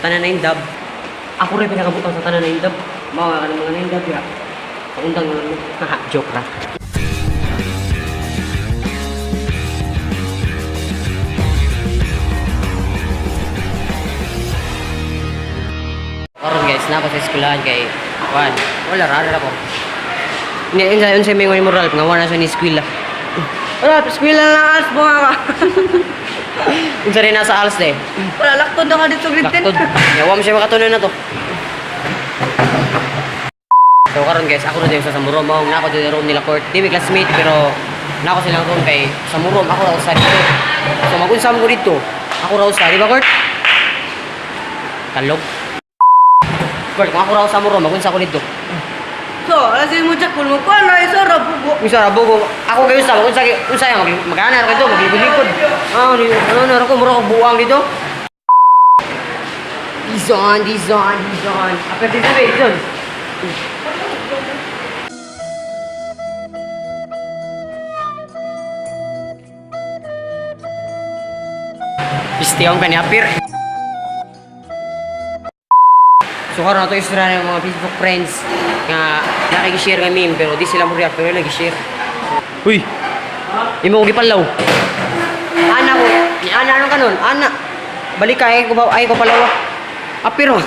Tanan Nayndab. Ako rin pinakabutang sa tanan Nayndab. Mga ka ng mga Nayndab ya. Paundang naman mo. Haha, joke ra. Karon guys, na ako sa eskwelahan kay Juan. Wala ra ra ko. Ni unsa unsa may mo Ralph nga wala sa ni eskwela. Wala, eskwela lang alas mo nga. Unsa rin nasa alas de. Wala, laktod na nga dito grade 10. Laktod. Yawa mo siya makatunan na to. So karon guys, ako na din sa Murom. Mao na ako dito room nila court. Di mi classmate pero na ako silang room kay sa Murom ako ra usa dito. So magunsa mo ko dito. Ako ra usa, di ba court? Kalog. Court, kung ako ra sa Murom, magunsa ko dito. So, alas mo Jack, kung mo ko, ano, isa, rabugo. Unsa ra bugo. Ako kayo sa magunsa unsa ya mag magana ra kayo maglibod-libod. Ah, ni ano na ko mura ko buwang dito. Dizon, dizon, dizon. Apa dito be, dizon? Pistiyong ka ni apir. So karon ato istorya ng mga Facebook friends nga nakiki-share nga meme pero di sila mo react pero nag-share. Uy. Imo ko gipalaw. Ana ko, ni ana ano kanon? Ana. Balik ka ay ko ba ay ko palaw. Ah, pero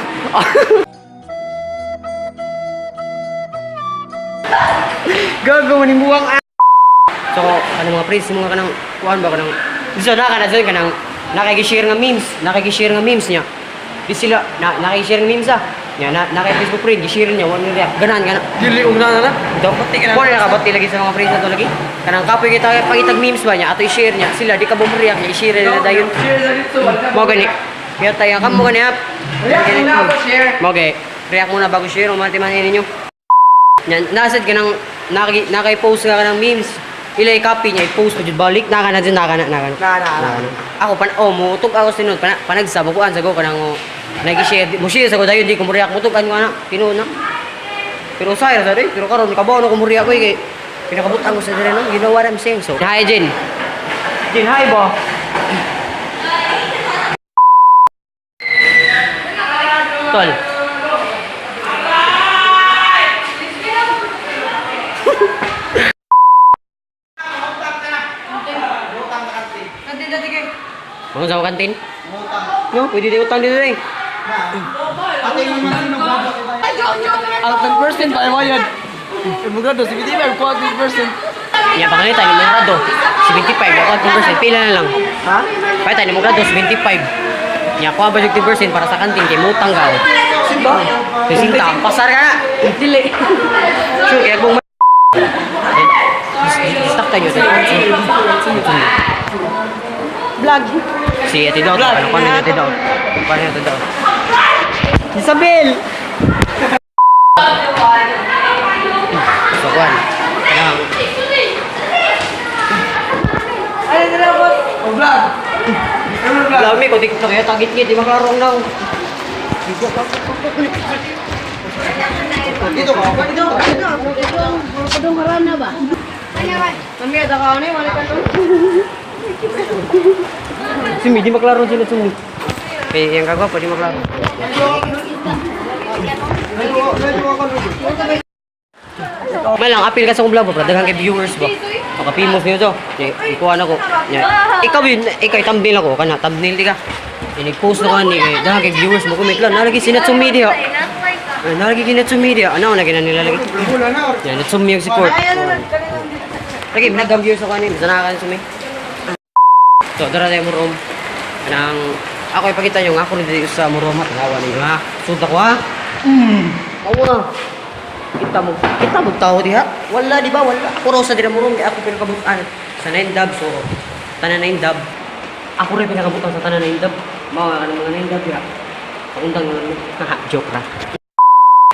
Gago man buwang ah. So, ano mga friends, mga kanang kuan ba kanang so na ka na dyan, kanang nakiki-share nga memes, nakiki-share nga memes niya. Di sila na nakiki-share nga memes ah. Nya na naka Facebook friend, gi-share niya, wala react. Ganan gana. Dili og na na. Ito, wala na kabati lagi sa mga friends na to lagi. Kanang kapoy kita pangitag memes ba niya, ato i-share niya. Sila di ka bumreact niya, i-share nila dayon. Share na dito. Mo gani. Kaya tayo kamo gani ha. React muna ako share. Mo gani. React muna bago share, umati man ninyo. Nya nasad ka nang naki naki-post ka ng memes. Ilay copy niya i-post pa jud balik naka na jud naka na naka na. Na, na, na. Ako pan oh mo tug ako sinod pana panagsab ko an sago kanang oh, nag-share mo share sa ko dayon di ko mo react mo tug an ko ana tinuod na. Pero usay ra sa day, pero karon kabaw na ko mo react ko eh, kay pinakabutan ko sa dire no, you know what I'm saying. So, hi Jin. Jin, hi ba? Tol. Dati, dati kayo. Mga sa kantin? No, pwede di utang dito eh. Ang 10% pa bayad. Imogrado 75 ko 10%. Ya, pangalit tayo ni Grado. 75, ako 10%. Pila na lang. Ha? Pahit tayo ni Grado, 75. Ya, kuha ba 50% para sa kantin kay mutang ka. oh. Simba? Sisinta, pasar ka na. Dili. Sure, kaya kung Stop tayo. Vlog. Si Ate Dot, ano pa Ate Dot? Paano Ate Dot? Isabel! So, kuhan. Kanang, Ano na lang, boss? O vlog. Ano vlog? Lami ko TikTok ya tagit niya, di makarong daw. Dito ka. Dito. Mami, ada ka ano, wala ka nun. Sumi, di maklaro sila sumi. Kaya yung kagwapo, di maklaro. Malang, apil ka sa kong vlog, bro. Daghan kay viewers ba? Makapimos niyo to. Nya, ikuha na ko. Nya, ikaw yun, ikaw thumbnail ako kana, thumbnail di ka. Nya, nag-post na ka ni kay daghan kay viewers mo comment lang. Nalagi si Natsumi diha. Ay, nalagi si Natsumi diha. Ano na gina nila lagi? Wala na. Nya, Natsumi yung support. Lagi daghang viewers ako ani, bisa na ka Natsumi. So, dara tayo mo room. Kanang ako ipakita nyo nga ako rin dito sa Muroma, tanawa ninyo ha. Sud ako ha. Ako na. Kita mo tao diha. Wala di ba? Wala. Ako raw sa dira Murom kay ako pinakabutan sa Nindab so tanan Nindab. Ako rin pinakabutan sa tanan Nindab. Mao ka ng mga Nindab diha. Paundang naman mo. Haha, joke ra.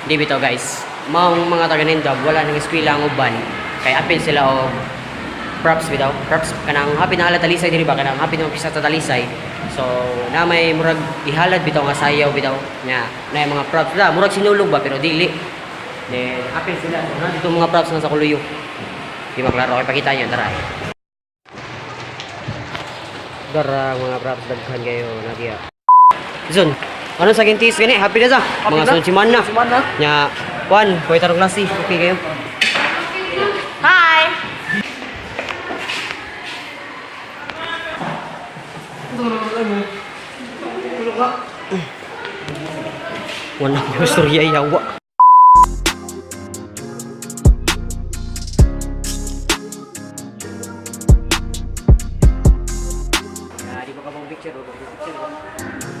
Di bitaw guys. Maong mga taga Nindab wala nang eskwela ang uban. Kay apil sila og props bitaw. Props kanang happy na halad talisay diri ba kanang happy na magpisa sa talisay. So na may murag ihalad bitaw nga sayaw bitaw nya na mga props la murag sinulog ba pero dili. Then apil sila so, na dito mga props nga sa kuluyo. Di ba klaro kay pakita niyo tara. Dara mga props daghan kayo nagya. Zon. Ano sa kintis gani? Happy na sa. Mga na. sunod na. Simana. Nya, Juan, kuya tarong klase. Okay kayo. Hi! Wala ko istorya yawa. Ah, di ba ka bang picture? Wala bang picture?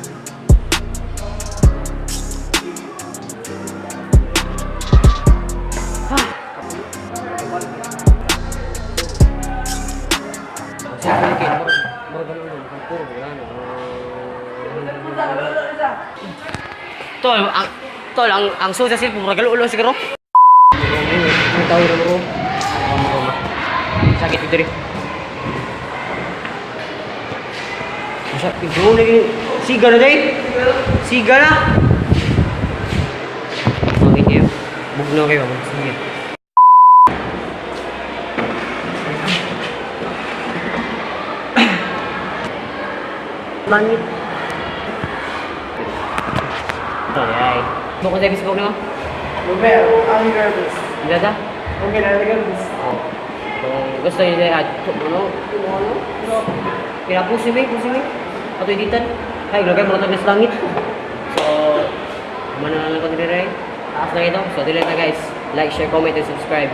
Tol, ang tol ang ang susa silpo murag ulo siguro. Ang tawag na bro. Sakit dito rin. Masa ito lagi siga na day. Siga na. Ang kayo. Bugno kayo, sige. Langit. Ito, ay. Bukod sa Facebook na mo? Romero, ang nervous. Hindi na? Okay na, nervous. Oh. Kung gusto niyo add to ano, ano? Pinapusi mi, pusi mi. Ato editan. Hay, lagay mo na sa langit. So, mana na lang ko dire. Taas na ito. So, dili na guys. Like, share, comment, and subscribe.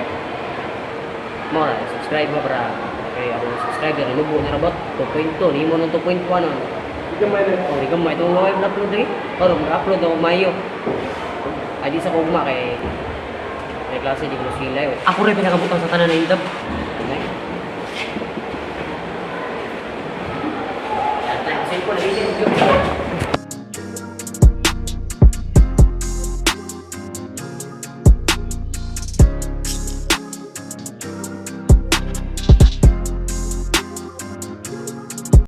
Mo na, subscribe mo para kay ako subscribe na nubo na robot 2.2 nimo nang 2.1 ano. Gamay na. Oh, di gamay itong mga upload diri. Pero mag-upload ako Mayo. Ay di sa kugma kay may klase di ko sila. Ako rin pinakabutang sa tanan na indab. Okay. Cellphone,